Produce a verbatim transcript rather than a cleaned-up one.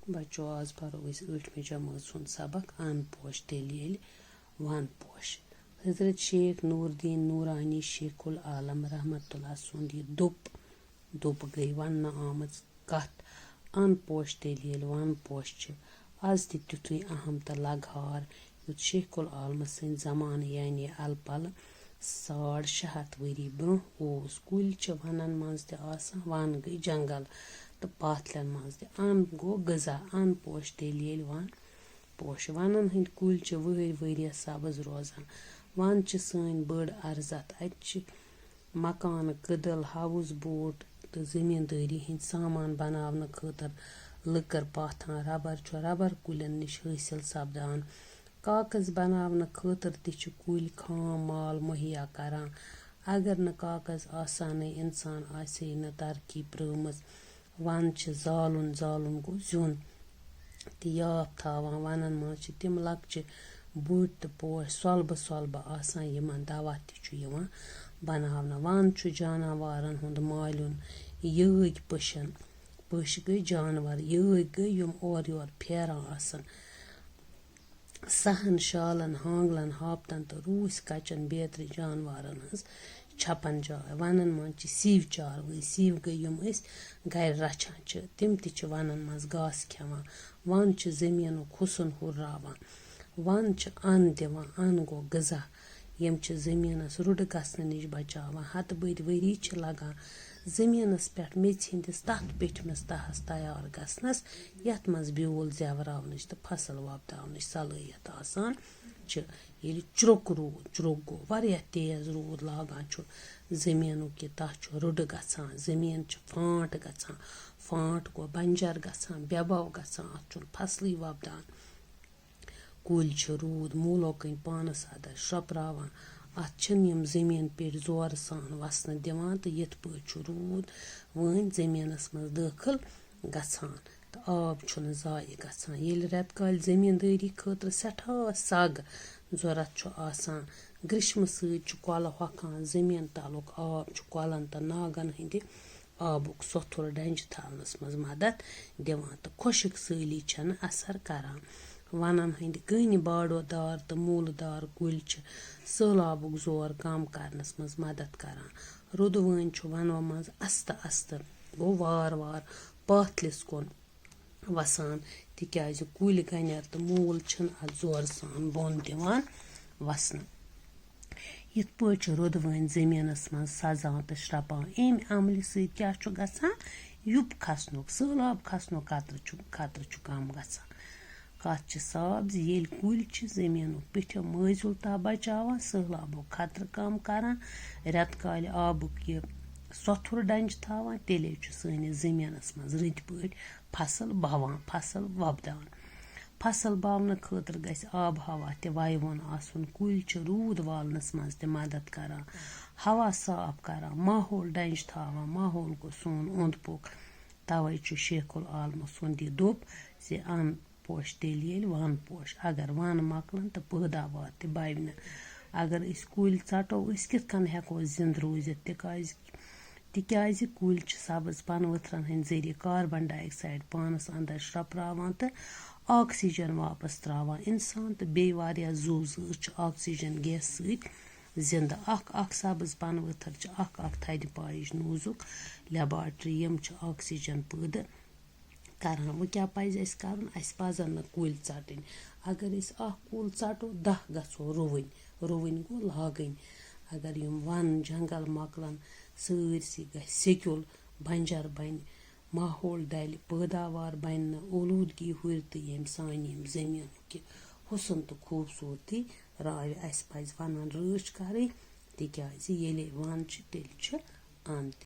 بچو، آز پرو أسۍ ٲٹھمہِ جمٲژ ہُنٛد سبق، ان پوش تیٚلہِ ییٚلہِ ون پوش۔ حضرت شیخ نور الدین نورانی شیخ العالم رحمت اللہ سُنٛد یہِ دوٚپ، دوٚپ گٔے وننہٕ آمٕژ کتھ، ان پوش تیٚلہِ ییٚلہِ ون پوش چھِ از تہِ تیُتھُے اہم تہٕ لگہار، یُتھ شیخ العالمہٕ سٕنٛدۍ زمانہٕ، یعنی الہٕ پلہٕ ساڑ شےٚ ہتھ ؤری برٛونٛہہ اوس۔ کُلۍ چھِ ونن منٛز تہِ آسان، ون گٔے جنگل تہٕ پاتھلٮ۪ن منٛز تہِ۔ ان گوٚو غذا، ان پوش تیٚلہِ ییٚلہِ ون پوش۔ ونن ہٕنٛدۍ کُلۍ چھِ وٕہٕرۍ ؤرۍیَس سبز روزان۔ ون چھِ سٲنۍ بٔڑ ارزتھ۔ اتہِ چھِ مکانہٕ، کٔدٕل، ہاوُس بوٹ تہٕ زٔمیٖندٲری ہٕنٛدۍ سامان بناونہٕ خٲطرٕ لٔکٕر پاتھان۔ ربر چھُ ربر کُلٮ۪ن نِش حٲصِل سپدان۔ کاغذ بناونہٕ خٲطرٕ تہِ چھِ کُلۍ خام مال مہیا کران۔ اگر نہٕ کاغذ آسانٕے، انسان آسہِ ہے نہٕ ترقی پرٛٲومٕژ۔ ون چھِ زالُن، زالُن گوٚو زیُن، تہٕ یاپھ تھاوان۔ ونن منٛز چھِ تِم لۄکچہِ بُٹۍ تہٕ پوش سۄلبہٕ سۄلبہٕ آسان، یِمن دوا تہِ چھُ یِوان بناونہٕ۔ ون چھُ جاناوارن ہُنٛد مالیُن، یٲگۍ پٔشن، پٔش گٔے جانور، یٲگۍ گٔے یِم اورٕ یورٕ پھیران آسن۔ سہن، شالن، ہانگلن، ہاپتن تہٕ روٗسۍ کچن بیترِ جانوارن ہٕنٛز چھپن جاے۔ ونن منٛز چھِ سِوۍ چاروٲے، سِوۍ گٔے یِم أسۍ گرِ رچھان چھِ، تِم تہِ چھِ ونن منٛز گاسہٕ کھٮ۪وان۔ ون چھِ زٔمیٖنُک حُسن ہُرراوان۔ ون چھِ ان دِوان، ان گوٚو غذا۔ یِم چھِ زٔمیٖنَس رُڈٕ گژھنہٕ نِش بچاوان۔ ہَتہٕ بٔدۍ ؤری چھِ لگان زٔمیٖنَس پٮ۪ٹھ میٚژِ ہِنٛدِس تَتھ پیٚٹھمِس تَہَس تیار گژھنَس، یَتھ منٛز بیول زٮ۪وراونٕچ تہٕ فصل وۄپداونٕچ صلٲحیت آسان چھِ۔ ییٚلہِ چرٛوٚک روٗد، چرٛوٚک گوٚو واریاہ تیز روٗد لاگان چھُ زٔمیٖنُک، یہِ تَتھ چھُ رُڈٕ گژھان، زٔمیٖن چھِ فانٛٹ گژھان، فانٛٹ گوٚو بنجر گژھان، بےٚ بَو گژھان، اَتھ چھُنہٕ فصلٕے وۄپدان۔ کُلۍ چھِ روٗد موٗلو کِنۍ پانَس اَندَر شرٛپراوان۔ اَتھ چھِنہٕ یِم زٔمیٖن پیٚٹھۍ زورٕ سان وَسنہٕ دِوان تہٕ یِتھ پٲٹھۍ چھُ روٗد وٲنۍ زٔمیٖنَس منٛز دٲخٕل گژھان تہٕ آب چھُنہٕ ضایع گژھان۔ ییٚلہِ رٮ۪تہٕ کالہِ زٔمیٖندٲری خٲطرٕ سٮ۪ٹھاہ سَگ ضوٚرَتھ چھُ آسان، گرٛیٚشمہٕ سۭتۍ چھُ کۄلہٕ ہۄکھان، زٔمیٖن تَلُک آب چھُ کۄلَن تہٕ ناگَن ہٕنٛدِ آبُک سۄتھُر ڈنٛجہِ تھاونَس منٛز مدد دِوان تہٕ خۄشک سٲلی چھَنہٕ اثر کران۔ وَنَن ہٕنٛدۍ کٔنۍ باڈو دار تہٕ موٗلہٕ دار کُلۍ چھِ سٔہلابُک زور کم کرنَس منٛز مدد کران۔ روٗدٕ وٲنۍ چھُ وَنو منٛز آستہٕ آستہٕ، گوٚو وارٕ وارٕ پاتھلِس کُن وَسان، تِکیٛازِ کُلۍ گَنٮ۪ر تہٕ موٗل چھِنہٕ اَتھ زورٕ سان بۄن دِوان وَسنہٕ۔ یِتھ پٲٹھۍ چھُ روٗدٕ وٲنۍ زٔمیٖنَس منٛز سَزان تہٕ شرٛپان۔ اَمہِ عملہِ سۭتۍ کیٛاہ چھُ گژھان؟ یُپ کھسنُک، سٔہلاب کھسنُک خطرٕ چھُ، خطرٕ چھُ کم گژھان۔ کَتھ چھِ صاف زِ ییٚلہِ کُلۍ چھِ زٔمیٖنُک پیٚٹھِم مٲزیُل تاہ بچاوان، سٔہلابُک خطرٕ کم کران، رٮ۪تہٕ کالہِ آبُک یہِ سۄتھُر ڈنٛجہِ تھاوان، تیٚلے چھُ سٲنِس زٔمیٖنَس منٛز رٕتۍ پٲٹھۍ فصل بَوان، فصل وۄپدان۔ فصل بَونہٕ خٲطرٕ گژھِ آب و ہوا تہِ وَیوُن آسُن۔ کُلۍ چھِ روٗد والنَس منٛز تہِ مدد کران، ہوا صاف کران، ماحول ڈنٛجہِ تھاوان۔ ماحول گوٚو سون اوٚنٛد پوٚک۔ توے چھُ شیخ العالمہٕ سُنٛد یہِ دوٚپ زِ اَن پوش تیٚلہِ ییٚلہِ وَن پوش۔ اگر وَن مۄکلَن تہٕ پٲداوار تہِ بَوِ نہٕ۔ اگر أسۍ کُلۍ ژَٹو، أسۍ کِتھ کٔنۍ ہٮ۪کو زِنٛدٕ روٗزِتھ؟ تِکیٛازِ تِکیٛازِ کُلۍ چھِ سبز پنہٕ ؤتھرَن ہٕنٛدۍ ذٔریعہٕ کاربن ڈاے آکسائیڈ پانَس اندر شرٛپراوان تہٕ آکسیجن واپس تراوان۔ انسان تہٕ بیٚیہِ واریاہ زُو زٲژ چھِ آکسیجن گیس سۭتۍ زِنٛدٕ۔ اکھ اکھ سبز پنہٕ ؤتھر چھِ اکھ اکھ تھدِ پایِچ نوزُک لیبارٹری، یِم چھِ آکسیجن پٲدٕ کران۔ وۄنۍ کیٛاہ پَزِ اَسہِ کَرُن؟ اَسہِ پَزَن نہٕ کُلۍ ژَٹٕنۍ۔ اگر أسۍ اَکھ کُل ژَٹو، دَہ گژھو رُوٕنۍ۔ رُوٕنۍ گوٚو لاگٕنۍ۔ اگر یِم وَن جنٛگل مۄکلَن، سٲرسٕے گژھِ سیٚکیُل، بنجر بَنہِ، ماحول ڈَلہِ، پٲداوار بَنہِ نہٕ، اولوٗدگی ہُرِ تہٕ ییٚمہِ سانہِ ییٚمہِ زٔمیٖنُک یہِ حُسن تہٕ خوٗبصوٗرتی راوِ۔ اَسہِ پَزِ وَنَن رٲچھ کَرٕنۍ، تِکیٛازِ ییٚلے وَن چھِ، تیٚلہِ چھِ اَن تہِ۔